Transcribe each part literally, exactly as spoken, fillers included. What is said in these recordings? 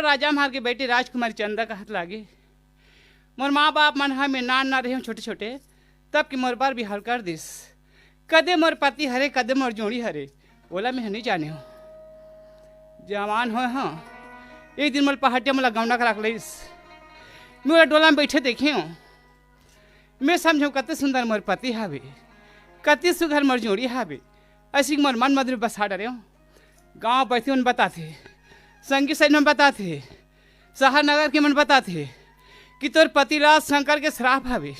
राजा महार के बेटी राजकुमारी चंदा कहत लागे, मोर माँ बाप मन ह, मैं नान नान रहेंव छोटे छोटे, तब के मोर बर बिहाव कर दिस। कदे मोर पति हरे, कदे मोर जोड़ी हरे, ओला मैं ह नइ जानेंव। जवान होय हंव, एक दिन मोला पहाटिया मोला गौना करा के लइस। मैं ओला डोला में बइठे देखेंव। मैं समझेंव कते सुंदर मोर पति हावे, कते सुघर मोर जोड़ी हावे। अइसे मोर मन मंदिर बसा डरेंव। गांव बस्ती मन बताथे, संगी सहेली मन बताथे, शहर नगर के मन बताथे कि तोर पति ला शंकर के श्राप हावे,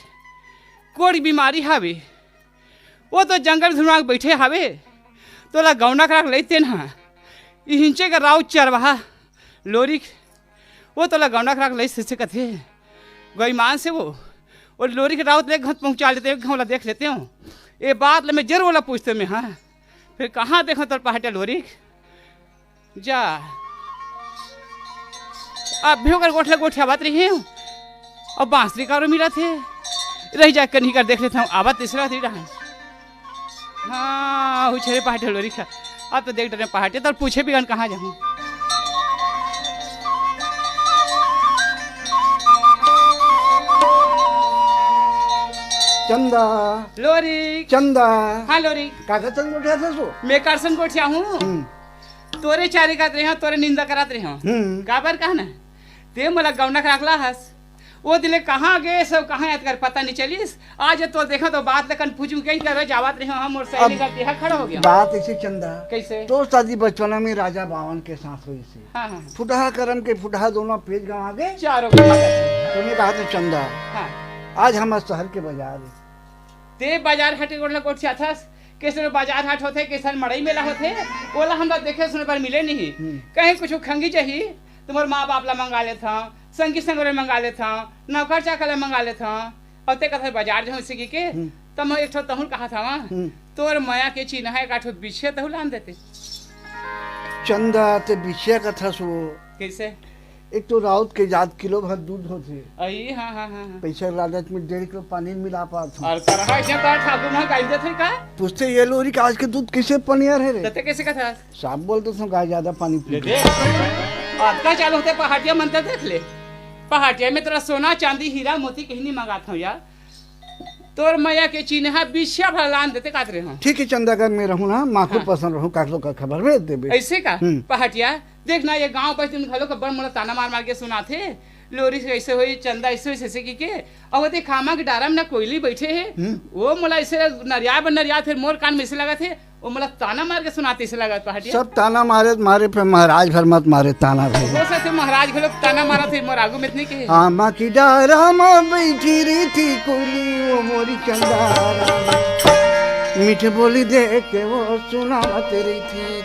कोढ़ बीमारी हावे। वो तो जंगल धुनवा के बइठे हावे, तोला गौना करा के लइस तेन ह। इहिंचे के राउत चरवाहा लोरिक, वो तोला गौना करा के लइस, अइसे कथे। बेईमान से वो, वो लोरिक राउत ले घर पहुंचा लेते, घर वाला देख लेते हो। ये बात ले मैं जरूर वाला पूछते मैं, हाँ। फिर कहाँ देखो तोर पहाटिया लोरिक? जा। अब भी ओकर गोठला गोठियावत रही हूँ। अब बांसुरी कारो मिलत हे। रहि जा, कन्ही कर देख लेत हूँ, आवत तीसरा तीर रहन। हाँ, हुछरे पहाटे लोरी खा। अब तो देख डरे पहाटे, तब पूछे बिगन कहाँ जाहूँ। चंदा। लोरी। चंदा। हाँ, लोरी। का करसन गोठियाथस? मैं करसन गोठियाहूँ। हम्म। तोरे चारी करत रहे हंव, तोरे निंदा करत रहे हंव। हम्म। काबर कहना? ते मोला गौना करा के लाहस। वो दिले कहाँ गे, सब कहाँ याद कर, पता नहीं चलिस। आज तो देखा तो बात लेकन पूछूं, कहीं करे जावत रहे हंव, मोर सहेली अब का बिहा खड़ा हो गया। बात ऐसे चंदा। कैसे? तो शादी बचपना में राजा बावन के साथ हुई थी। हाँ, हाँ, हाँ। फुटहा करम के फुटहा दोनों पेज गंवा गे। चारों के। तूने कहा था चंदा, हाँ। आज हम शहर के बाजार है। ते बाजार हाट के गोठला गोठियाथस, कइसन बाजार हाट होथे, कइसन मड़ई मेला होथे, ओला हमला देखे सुने बर मिले नहीं। हम्म। कहीं कुछ खंगी जाही, त मोर माँ बाप ला मंगा लेथंव, संगी संगवारी मंगा लेथंव, नौकर चाकर ला मंगा लेथंव, अउ ते कथे बाजार जाहूँ सिकी के, हम्म। त मैं एक ठो तहूँ कहा था वहाँ, हम्म। तोर मया के चिन्हा एक आठो बिछिया तहूँ लान देते। चंदा, ते बिछिया कथस वो। कैसे? एक तो राउत के जात किलो भर दूध होथे। अई, हाँ, हाँ, हाँ, हाँ। पैसा लालच में डेढ़ किलो पानी मिला पात हूँ। अउ करहा अइसे तो ठाकुर मन गाय देथे का? पूछते ये लोरी का आज के दूध कैसे पनियर है रे? तते कैसे कथा? साफ बोल देथंव गाय ज्यादा पानी पी ले दे। अतका चालू होथे पहाटिया मन त देख ले। पहाटिया में तोला सोना, चांदी, हीरा, मोती कहीं नहीं मंगात हंव यार। तोर मया के चिन्हा बिछिया भर लान देते कात रहे हंव। ठीक है चंदा, अगर मैं रहूँ ना, माखुर हाँ। पसंद रहूँ, काकरो का खबर भेज देबे। ऐसे का? हम्म। पहाटिया, देख ना, ये गांव बस्ती में घलो के बड़ मोला ताना मार मार के सुनाथे, लोरी से ऐसे होई, चंदा ऐसे होई, ऐसे की के, अउ ओते खामा के डारा में ना कोयली बैठे हे, हम्म। वो मोला ऐसे नरिया बर नरिया, फिर मोर कान में ऐसे लगथे, वो मोला ताना मार के सुनाथे, ऐसे लगथे पहाटिया। सब ताना मारे, मारे पे महाराज भर मत मारे ताना भाई। हो सकथे महाराज घलो ताना मारथे, मोर आगू में इतनी के। आमा की डारा में बैठी रही थी कोयली, वो मोरी चंदा। मीठ बोली दे के वो सुनावत रही थी।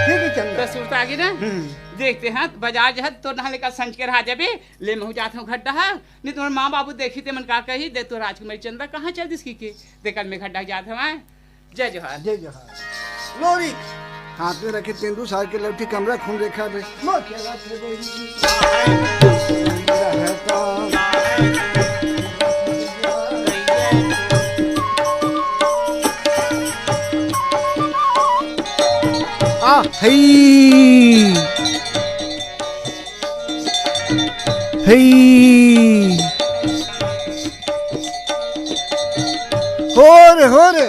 ठीक है, चंदा। तो सुरता आगे ना? हम्म। देखते हैं, बाजार जहत तो नहा लेकर संझ के रहा जाबे, ले महू जात हूँ घर डहा, नहीं तो माँ बाबू देखी ते मन का कही, दे तो राजकुमारी चंदा कहाँ चल दिस की के, दे कल मैं घर डहा जात हूँ। जय जोहार। जय जोहार। लोरिक, हाथ में रखे तेंदू सार के लौटी कमरा खून रेखा बे। मोर के लौटी बे। आ, हई। हई। हो रे, हो रे।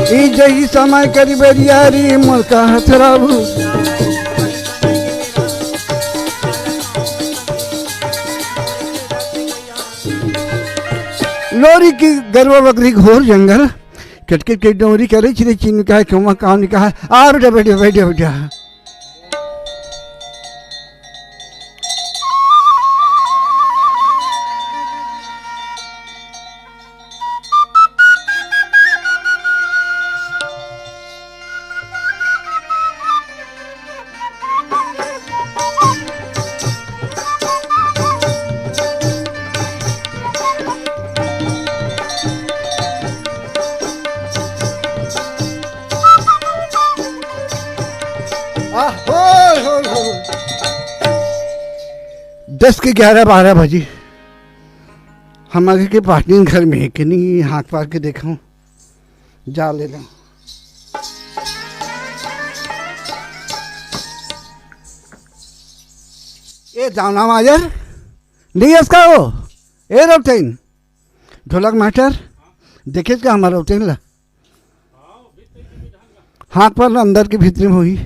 ई जही समय करी बेरियारी मोर कहत रहू। लोरी की गरुआ बकरी घोर जंगल, कटकट के डोरी करे चिरे चिन्ह कहा, क्यों कहा नहीं कहा। आ बेटा, बैठो, बैठो, बैठो। आह, होय, होय, होय। दस के ग्यारह बारह बजी। हम आगे के पाटनी घर में है कि नहीं, हाँक पार के देखा हूँ, जा ले ला। ए, दावना माजर, नहीं है इसका वो। ए, रौतेन, ढोलक मास्टर, देखे का हमारा रौतेन ला? हाँक पार अंदर के भीतरी में होही।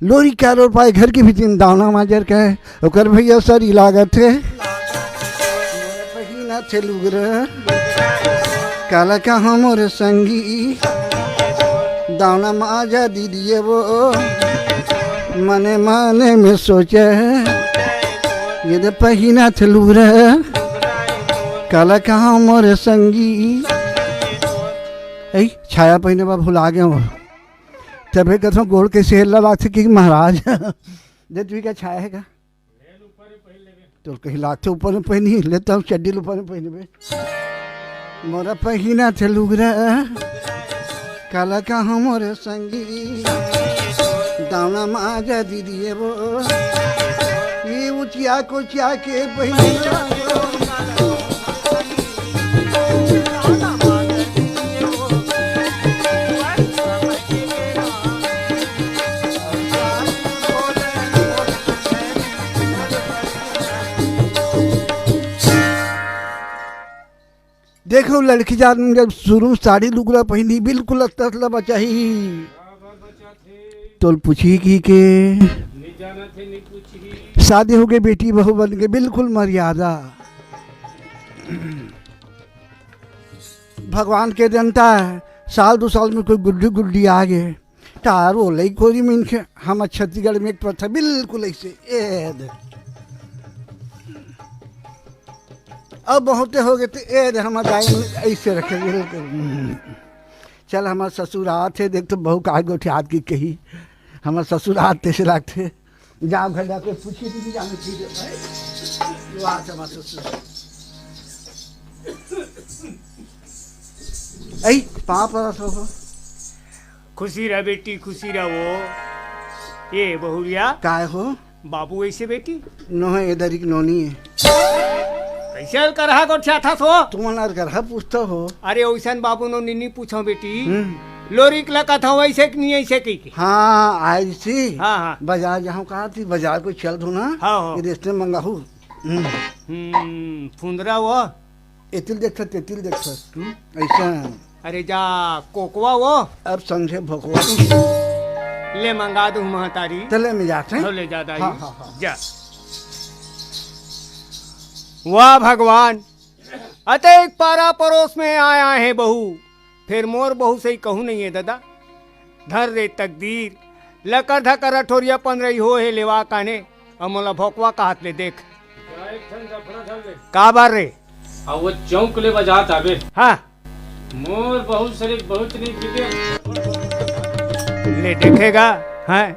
लोरी क्या लोर पाए घर के भीतरी में दावना माजर का है, ओकर भैया सरी लागत है। मोर पहिना थे लुगरा, काला कहा मोर संगी, दावना माजा दीदिए वो, मने मने में सोचे, ये दे पहिना थे लुगरा, काला कहा मोर संगी। ऐ, छाया पहिने बा भुला गए हो। तबे कथो गोड़ के सेर ला लागथे कि महाराज, दे तू का छाया है का? तो कहीं लागथे ऊपर में पहिनी, ले तो चड्डी ऊपर में पहिनबे। मोरा पहिना थे लुगरा, काला कहा मोर संगी, दावना माजा दीदिए वो, ये उचिया कोचिया के पहिना। देखो, लड़की जात मन जब शुरू में साड़ी लुगरा पहिनी, बिल्कुल अतला बचाही। तोल पूछी की के शादी हो गई, बेटी बहू बन गई, बिल्कुल मर्यादा। भगवान के जनता है, साल दो साल में कोई गुड्डी गुड्डी आ गए, तार वो लई कोरी मिनखे। हम छत्तीसगढ़ में एक प्रथा बिल्कुल ऐसे, ए दे। अब बहुते हो गए तो ए दे, हम दाई ऐसे रखे बिल्कुल। चल, हमार ससुर आत हे, देख तो बहू का गोठियात की कही, हमार ससुर आत तैसे लागथे। जाओ घर जाके पूछी, दीदी जाने की दे भाई। यो आ, चमा ससुर। ऐ, पाँव परत हो। खुशी रह बेटी, खुशी रह वो। ए बहुरिया। काय हो? बाबू ऐसे बेटी? नोहे, ए दरिक नोनी है। कैसे अलकरहा गोठियाथस वो? तुमन अलकरहा पूछता हो। अरे, ओइसन बाबू नो निन्नी पूछो बेटी। हम्म। लोरिक ला कथा वैसे कि नहीं ऐसे कही के? हाँ, आई सी। हाँ, हाँ। बाजार जाहूँ कहा थी, बाजार को चल दो ना। हाँ, हाँ। ये रेस्टोरेंट मंगाहू। हम्म। हम्म, फुंदरा वो। एतिल देखत, तेतिल देखत। हम्म। ऐसा। अरे जा, कोकवा वो। अब समझे भोकवा। ले मंगा दू महतारी। तले में जाते हैं। हाँ, ले जा दाई। हाँ, हाँ, हाँ। जा। वाह भगवान, अतेक पारा परोस में आया है बहू, फिर मोर बहू सही कहूँ नहीं है दादा। धर रे तकदीर, लकर धकर अठोरिया पंद्रही हो हे लेवा काने, अउ मोला भोकवा कहत ले देख। जा एक ठन दफड़ा धर ले। काबर रे? अउ वो चौक ले बजात आबे। हाँ। मोर बहू सरीक बहुत नहीं पीते। ले देखेगा, हैं?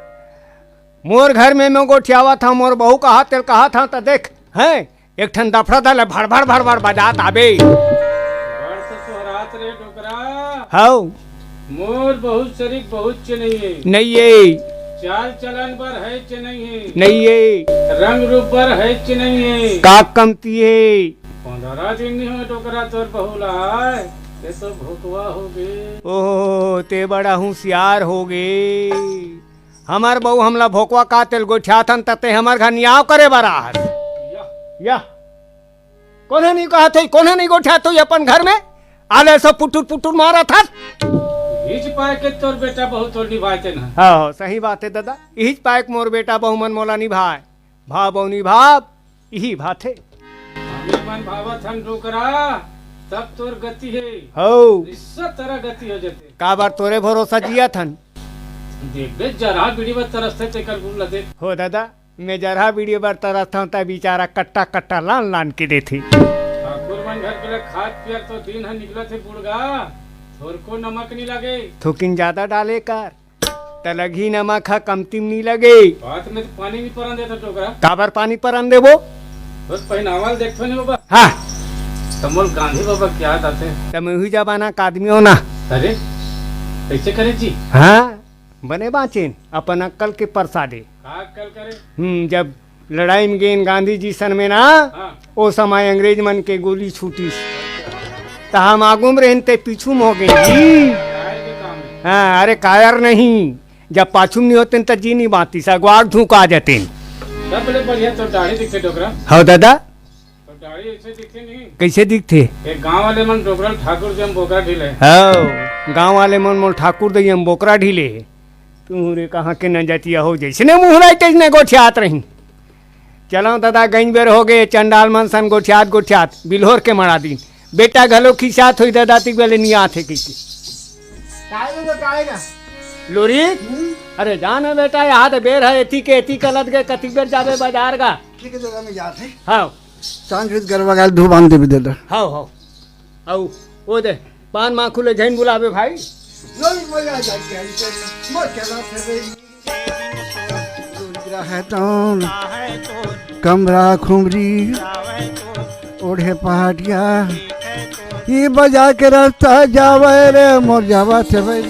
मोर घर में मैं गोठियावत हंव, मोर बहू कहत तेल कहत हंव त देख, हैं? एक ठन दफड़ा धर ले भड़ भड़ भड़ भड़ बजात आबे। बड़ तो सोहरात रे डोकरा। हौ। मोर बहू सरीक बहुत चे नइ हे। नइ हे। चाल चलन बर हे चे नइ हे। नइ हे। रंग रूप बर हे चे नइ हे। का कमती हे? पंद्रह दिन नइ होय डोकरा तोर बहू ला आय, ते तो भोकवा होगे। ओहो, ते बड़ा हुसियार होगे। हमर बहू हमला भोकवा कहत तेल गोठियाथन त ते हमर घर नियाव करे बर आहस। या। या। कोन्हे नइ कहत हे, कोन्हे नइ गोठियात हे अपन घर में? आले सब पुटुर पुटुर मारत हस। इच पाय के तोर बेटा बहू तोर निभाए तेन ह। हाँ, सही बात हे दादा। इहिच पाय के मोर बेटा बहू मन मोला निभाय। भाव अउ निभाव, इही बात हे। हमें मन भावत हन डोकरा, तब तोर गति हे। हौ। निस्सा तरह गति हो जथे। काबर तोरे भरोसा जियत हन। देख बे, जरहा बीड़ी बर तरसथे तेकर गुण ल देख। हो दादा, मैं जरहा बीड़ी बर तरसथंव त बिचारा कट्टा कट्टा लान लान के देथे। ठाकुर मन घर के ल खात पियत तो दिन ह निकलत हे बुड़गा, थोरको नमक नइ लगे। थोकिन जादा डाले कर। त लगही नमक ह कमती म नी लगे। बात में तो पानी नइ परन देत डोकरा। काबर पानी परन देबो? बस पहिनावा ल देखथो नी बाबा। हाँ। त मोल गांधी बाबा के याद आथे। त मैं उही जमाना का आदमी हों ना। अरे, कइसे करे जी? हाँ, बने बाँचेन, अपन अक्कल के परसादे। का अक्कल करे? हम्म, जब लड़ाई में गेन गांधी जी सन में ना, हाँ। ओ समय अंग्रेज मन के गोली छूटिस। त हम आगू में रहेन, ते पीछू में हो गेन जी। कायर के काम हे। हाँ, अरे कायर नहीं, जब पाछू में नहीं होतेन त जी नहीं बाँचिस, अगवा के धुँका जतेन। सबले बढ़िया तोर दाढ़ी दिखथे डोकरा। हौ दादा। तोर दाढ़ी अइसे दिखथे नहीं। कइसे दिखथे? ये गाँव वाले मन डोकरा ल ठाकुर दई म बोकरा ढीले। हौ, गाँव वाले मन मोला ठाकुर दई म बोकरा ढीले। तू रे कहाँ के न जतिया हो, जइसने मुहराय तइसने गोठियात रही। चलंव ददा, गंज बेर होगे, चंडाल मन सन गोठियात गोठियात बिल्होर के मड़ा दिन। बेटा घलो खिसियात होही ददा, तिक बेले नियात हे कहिके। काय रे, काय ना? लोरी? हम्म? अरे जा न बेटा, यहाँ त बेर हे, एती के एती कलत गे, कतिक बेर जाबे बजार गा? ठीक हे ददा, मैं जात हंव। हाँ। सांझ बीत गरवा गाल धूप आन देबे ददा। हौ, हौ। अउ, ओ दे, पान माखू ले झन बुलाबे भाई। लोई मजा आ जाए, क्या इसे मर के ना थे रे। रहतौन कमरा खुमरी ओढ़े पहाटिया, ई बजा के रास्ता जावे रे मोर जावा थे भाई।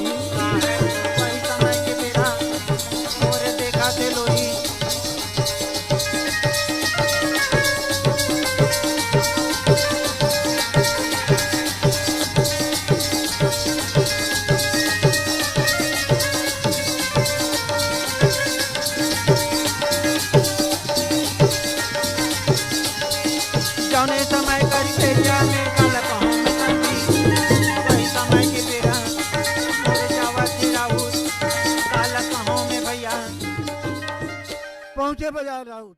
जौने समय करी भेजा में काला कहूँ में संगी, वही समय के बेरा मोरे जावा थे राउत, काला कहूँ में भैया। पहुँचे बजार राउत।